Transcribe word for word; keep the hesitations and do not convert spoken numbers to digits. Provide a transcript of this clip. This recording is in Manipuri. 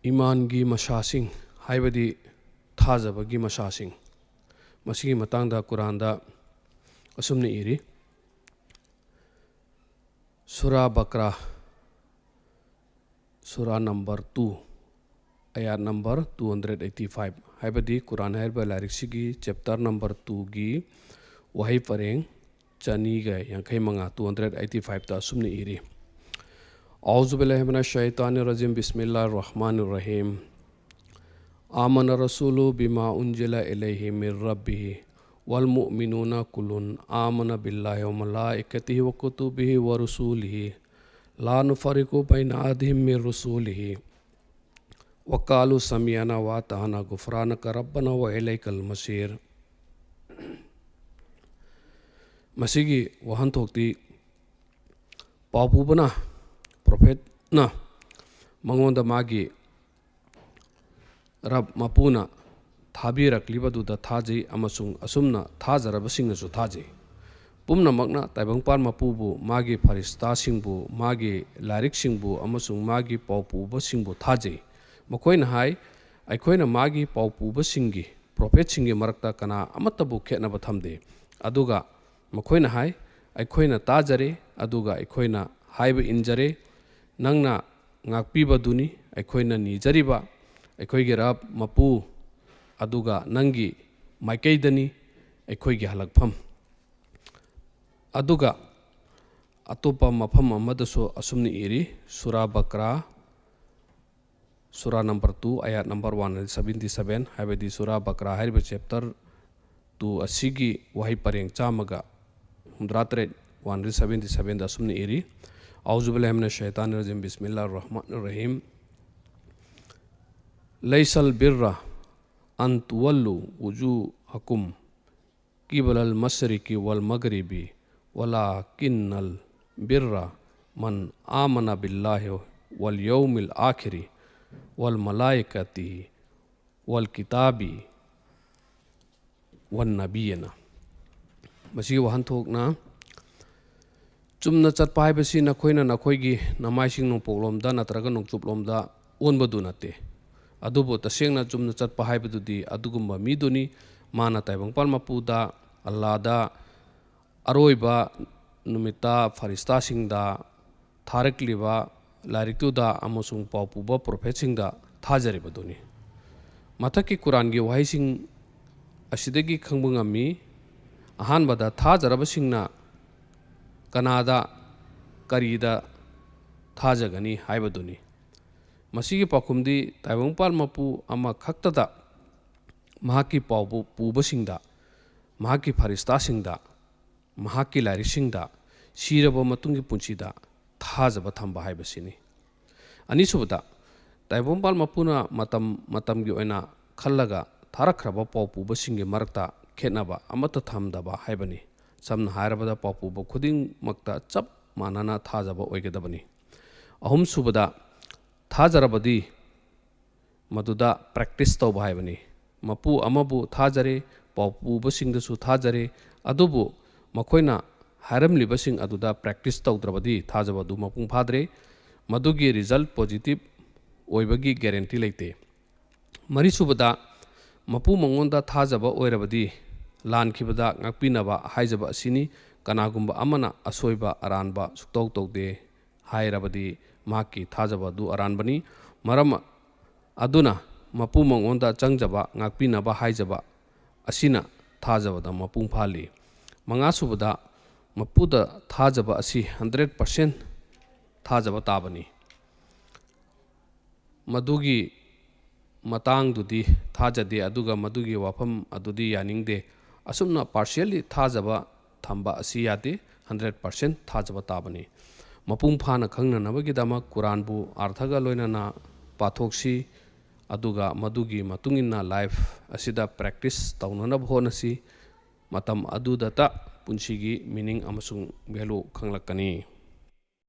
ꯏꯃꯥꯟꯒꯤ ꯃꯁꯥꯁꯤꯡ, ꯍꯥꯏꯕꯗꯤ ꯊꯥꯖꯕꯒꯤ ꯃꯁꯥꯁꯤꯡ, ꯃꯁꯤꯒꯤ ꯃꯇꯥꯡꯗ ꯀꯨꯔꯥꯟꯗ ꯑꯁꯨꯝꯅ ꯏꯔꯤ꯫ ꯁꯨꯔꯥ ꯕꯀ꯭ꯔꯥ, ꯁꯨꯔꯥ ꯅꯝꯕꯔ two, ꯑꯌꯥꯠ number two hundred eighty five, ꯍꯥꯏꯕꯗꯤ ꯀꯨꯔꯥꯟ ꯍꯥꯏꯔꯤꯕ ꯂꯥꯏꯔꯤꯛꯁꯤꯒꯤ ꯆꯦꯞꯇꯔ ꯅꯝꯕꯔ twoꯒꯤ ꯋꯥꯍꯩ ꯄꯔꯦꯡ ꯆꯅꯤꯒ ꯌꯥꯡꯈꯩ ꯃꯉꯥ, two hundred eighty fiveꯇ ꯑꯁꯨꯝꯅ ꯏꯔꯤ: أعوذ بالله من الشيطان الرجيم، بسم الله الرحمن الرحيم. آمن الرسول بما أنزل إليه من ربه والمؤمنون كل آمن بالله وملائكته وكتبه ورسله لا نفرق بين أحد من رسله وقالوا سمعنا وأطعنا غفرانك ربنا وإليك المصير. ꯃꯁꯤꯒꯤ ꯋꯥꯍꯟꯊꯣꯛꯇꯤ ꯄꯥꯎ ꯄꯨꯕꯅ, ꯄ꯭ꯔꯣꯐꯦꯠꯅ ꯃꯉꯣꯟꯗ ꯃꯥꯒꯤ ꯔꯕ ꯃꯄꯨꯅ ꯊꯥꯕꯤꯔꯛꯂꯤꯕꯗꯨꯗ ꯊꯥꯖꯩ ꯑꯃꯁꯨꯡ ꯑꯁꯨꯝꯅ ꯊꯥꯖꯔꯕꯁꯤꯡꯅꯁꯨ ꯊꯥꯖꯩ꯫ ꯄꯨꯝꯅꯃꯛꯅ ꯇꯥꯏꯕꯪꯄꯥꯟ ꯃꯄꯨꯕꯨ, ꯃꯥꯒꯤ ꯐꯔꯤꯁꯇꯥꯁꯤꯡꯕꯨ, ꯃꯥꯒꯤ ꯂꯥꯏꯔꯤꯛꯁꯤꯡꯕꯨ ꯑꯃꯁꯨꯡ ꯃꯥꯒꯤ ꯄꯥꯎ ꯄꯨꯕꯁꯤꯡꯕꯨ ꯊꯥꯖꯩ꯫ ꯃꯈꯣꯏꯅ ꯍꯥꯏ, ꯑꯩꯈꯣꯏꯅ ꯃꯥꯒꯤ ꯄꯥꯎ ꯄꯨꯕꯁꯤꯡꯒꯤ, ꯄ꯭ꯔꯣꯐꯦꯠꯁꯤꯡꯒꯤ ꯃꯔꯛꯇ ꯀꯅꯥ ꯑꯃꯠꯇꯕꯨ ꯈꯦꯠꯅꯕ ꯊꯝꯗꯦ꯫ ꯑꯗꯨꯒ ꯃꯈꯣꯏꯅ ꯍꯥꯏ, ꯑꯩꯈꯣꯏꯅ ꯇꯥꯖꯔꯦ, ꯑꯗꯨꯒ ꯑꯩꯈꯣꯏꯅ ꯍꯥꯏꯕ ꯏꯟꯖꯔꯦ꯫ ꯅꯪꯅ ꯉꯥꯛꯄꯤꯕꯗꯨꯅꯤ ꯑꯩꯈꯣꯏꯅ ꯅꯤꯖꯔꯤꯕ꯫ ꯑꯩꯈꯣꯏꯒꯤ ꯔꯕ ꯃꯄꯨ, ꯑꯗꯨꯒ ꯅꯪꯒꯤ ꯃꯥꯏꯀꯩꯗꯅꯤ ꯑꯩꯈꯣꯏꯒꯤ ꯍꯜꯂꯛꯐꯝ꯫ ꯑꯗꯨꯒ ꯑꯇꯣꯞꯄ ꯃꯐꯝ ꯑꯃꯗꯁꯨ ꯑꯁꯨꯝꯅ ꯏꯔꯤ, ꯁꯨꯔꯥ ꯕꯀ꯭ꯔꯥ, ꯁꯨꯔꯥ ꯅꯝꯕꯔ two, ꯑꯌꯥꯠ number one hundred seventy seven, ꯍꯥꯏꯕꯗꯤ ꯁꯨꯔꯥ ꯕꯀ꯭ꯔꯥ ꯍꯥꯏꯔꯤꯕ ꯆꯦꯞꯇꯔ two ꯑꯁꯤꯒꯤ ꯋꯥꯍꯩ ꯄꯔꯦꯡ ꯆꯥꯝꯃꯒ ꯍꯨꯝꯗ꯭ꯔꯥ ꯇꯔꯦꯠ, one hundred seventy sevenꯗ ꯑꯁꯨꯝꯅ ꯏꯔꯤ: أعوذ بالله من الشيطان الرجيم، بسم الله الرحمن الرحيم. ليس البر أن تولوا وجوهكم قبل المشرق والمغرب ولكن البر من آمن بالله واليوم الآخر والملائكة والكتاب والنبيين. ꯃꯁꯤꯒꯤ ꯋꯥꯍꯟꯊꯣꯛꯅ, ꯆꯨꯝꯅ ꯆꯠꯄ ꯍꯥꯏꯕꯁꯤ ꯅꯈꯣꯏꯅ ꯅꯈꯣꯏꯒꯤ ꯅꯃꯥꯏꯁꯤꯡ ꯅꯣꯡꯄꯣꯛꯂꯣꯝꯗ ꯅꯠꯇ꯭ꯔꯒ ꯅꯣꯡꯆꯨꯞꯂꯣꯝꯗ ꯑꯣꯟꯕꯗꯨ ꯅꯠꯇꯦ꯫ ꯑꯗꯨꯕꯨ ꯇꯁꯦꯡꯅ ꯆꯨꯝꯅ ꯆꯠꯄ ꯍꯥꯏꯕꯗꯨꯗꯤ ꯑꯗꯨꯒꯨꯝꯕ ꯃꯤꯗꯨꯅꯤ꯫ ꯃꯥꯅ ꯇꯥꯏꯕꯪꯄꯥꯜ ꯃꯄꯨꯗ, ꯑꯜꯂꯥꯗ, ꯑꯔꯣꯏꯕ ꯅꯨꯃꯤꯠꯇ ꯐꯔꯤꯁꯇꯥꯁꯤꯡꯗ ꯊꯥꯔꯛꯂꯤꯕ ꯂꯥꯏꯔꯤꯛꯇꯨꯗ ꯑꯃꯁꯨꯡ ꯄꯥꯎ ꯄꯨꯕ ꯄ꯭ꯔꯣꯐꯦꯠꯁꯤꯡꯗ ꯊꯥꯖꯔꯤꯕꯗꯨꯅꯤ꯫ ꯃꯊꯛꯀꯤ ꯀꯨꯔꯥꯟꯒꯤ ꯋꯥꯍꯩꯁꯤꯡ ꯑꯁꯤꯗꯒꯤ ꯈꯪꯕ ꯉꯝꯃꯤ꯫ ꯑꯍꯥꯟꯕꯗ, ꯊꯥꯖꯔꯕꯁꯤꯡꯅ ꯀꯅꯥꯗ, ꯀꯔꯤꯗ ꯊꯥꯖꯒꯅꯤ ꯍꯥꯏꯕꯗꯨꯅꯤ꯫ ꯃꯁꯤꯒꯤ ꯄꯥꯎꯈꯨꯝꯗꯤ ꯇꯥꯏꯕꯪꯄꯥꯜ ꯃꯄꯨ ꯑꯃꯈꯛꯇꯗ, ꯃꯍꯥꯛꯀꯤ ꯄꯥꯎ ꯄꯨꯕꯁꯤꯡꯗ, ꯃꯍꯥꯛꯀꯤ ꯐꯔꯤꯁꯇꯥꯁꯤꯡꯗ, ꯃꯍꯥꯛꯀꯤ ꯂꯥꯏꯔꯤꯛꯁꯤꯡꯗ, ꯁꯤꯔꯕ ꯃꯇꯨꯡꯒꯤ ꯄꯨꯟꯁꯤꯗ ꯊꯥꯖꯕ ꯊꯝꯕ ꯍꯥꯏꯕꯁꯤꯅꯤ꯫ ꯑꯅꯤꯁꯨꯕꯗ, ꯇꯥꯏꯕꯪꯄꯥꯜ ꯃꯄꯨꯅ ꯃꯇꯝ ꯃꯇꯝꯒꯤ ꯑꯣꯏꯅ ꯈꯜꯂꯒ ꯊꯥꯔꯛꯈ꯭ꯔꯕ ꯄꯥꯎ ꯄꯨꯕꯁꯤꯡꯒꯤ ꯃꯔꯛꯇ ꯈꯦꯠꯅꯕ ꯑꯃꯠꯇ ꯊꯝꯗꯕ ꯍꯥꯏꯕꯅꯤ꯫ ꯁꯝꯅ ꯍꯥꯏꯔꯕꯗ, ꯄꯥꯎ ꯄꯨꯕ ꯈꯨꯗꯤꯡꯃꯛꯇ ꯆꯞ ꯃꯥꯟꯅꯅ ꯊꯥꯖꯕ ꯑꯣꯏꯒꯗꯕꯅꯤ꯫ ꯑꯍꯨꯝꯁꯨꯕꯗ, ꯊꯥꯖꯔꯕꯗꯤ ꯃꯗꯨꯗ ꯄ꯭ꯔꯦꯛꯇꯤꯁ ꯇꯧꯕ ꯍꯥꯏꯕꯅꯤ꯫ ꯃꯄꯨ ꯑꯃꯕꯨ ꯊꯥꯖꯔꯦ, ꯄꯥꯎ ꯄꯨꯕꯁꯤꯡꯗꯁꯨ ꯊꯥꯖꯔꯦ, ꯑꯗꯨꯕꯨ ꯃꯈꯣꯏꯅ ꯍꯥꯏꯔꯝꯂꯤꯕꯁꯤꯡ ꯑꯗꯨꯗ ꯄ꯭ꯔꯦꯛꯇꯤꯁ ꯇꯧꯗ꯭ꯔꯕꯗꯤ ꯊꯥꯖꯕ ꯑꯗꯨ ꯃꯄꯨꯡ ꯐꯥꯗ꯭ꯔꯦ꯫ ꯃꯗꯨꯒꯤ ꯔꯤꯖꯜꯠ ꯄꯣꯖꯤꯇꯤꯚ ꯑꯣꯏꯕꯒꯤ ꯒꯦꯔꯦꯟꯇꯤ ꯂꯩꯇꯦ꯫ ꯃꯔꯤꯁꯨꯕꯗ, ꯃꯄꯨ ꯃꯉꯣꯟꯗ ꯊꯥꯖꯕ ꯑꯣꯏꯔꯕꯗꯤ ꯂꯥꯟꯈꯤꯕꯗ ꯉꯥꯛꯄꯤꯅꯕ ꯍꯥꯏꯖꯕ ꯑꯁꯤꯅꯤ꯫ ꯀꯅꯥꯒꯨꯝꯕ ꯑꯃꯅ ꯑꯁꯣꯏꯕ ꯑꯔꯥꯟꯕ ꯁꯨꯛꯇꯧ ꯇꯧꯗꯦ ꯍꯥꯏꯔꯕꯗꯤ ꯃꯍꯥꯛꯀꯤ ꯊꯥꯖꯕ ꯑꯗꯨ ꯑꯔꯥꯟꯕꯅꯤ꯫ ꯃꯔꯝ ꯑꯗꯨꯅ ꯃꯄꯨ ꯃꯉꯣꯟꯗ ꯆꯪꯖꯕ, ꯉꯥꯛꯄꯤꯅꯕ ꯍꯥꯏꯖꯕ ꯑꯁꯤꯅ ꯊꯥꯖꯕꯗ ꯃꯄꯨꯡ ꯐꯥꯍꯜꯂꯤ꯫ ꯃꯉꯥꯁꯨꯕꯗ, ꯃꯄꯨꯗ ꯊꯥꯖꯕ ꯑꯁꯤ ꯍꯟꯗ꯭ꯔꯦꯠ ꯄꯥꯔꯁꯦꯟ ꯊꯥꯖꯕ ꯇꯥꯕꯅꯤ꯫ ꯃꯗꯨꯒꯤ ꯃꯇꯥꯡꯗꯨꯗꯤ ꯊꯥꯖꯗꯦ, ꯑꯗꯨꯒ ꯃꯗꯨꯒꯤ ꯋꯥꯐꯝ ꯑꯗꯨꯗꯤ ꯌꯥꯅꯤꯡꯗꯦ꯫ ꯑꯁꯨꯝꯅ ꯄꯥꯔꯁꯤꯌꯦꯜꯂꯤ ꯊꯥꯖꯕ ꯊꯝꯕ ꯑꯁꯤ ꯌꯥꯗꯦ, ꯍꯟꯗ꯭ꯔꯦꯠ ꯄꯥꯔꯁꯦꯟ ꯊꯥꯖꯕ ꯇꯥꯕꯅꯤ꯫ ꯃꯄꯨꯡ ꯐꯥꯅ ꯈꯪꯅꯅꯕꯒꯤꯗꯃꯛ ꯀꯨꯔꯥꯟꯕꯨ ꯑꯥꯔꯊꯒ ꯂꯣꯏꯅꯅ ꯄꯥꯊꯣꯛꯁꯤ, ꯑꯗꯨꯒ ꯃꯗꯨꯒꯤ ꯃꯇꯨꯡ ꯏꯟꯅ ꯂꯥꯏꯐ ꯑꯁꯤꯗ ꯄ꯭ꯔꯦꯛꯇꯤꯁ ꯇꯧꯅꯅꯕ ꯍꯣꯠꯅꯁꯤ꯫ ꯃꯇꯝ ꯑꯗꯨꯗꯇ ꯄꯨꯟꯁꯤꯒꯤ ꯃꯤꯅꯤꯡ ꯑꯃꯁꯨꯡ ꯚꯦꯂꯨ ꯈꯪꯂꯛꯀꯅꯤ꯫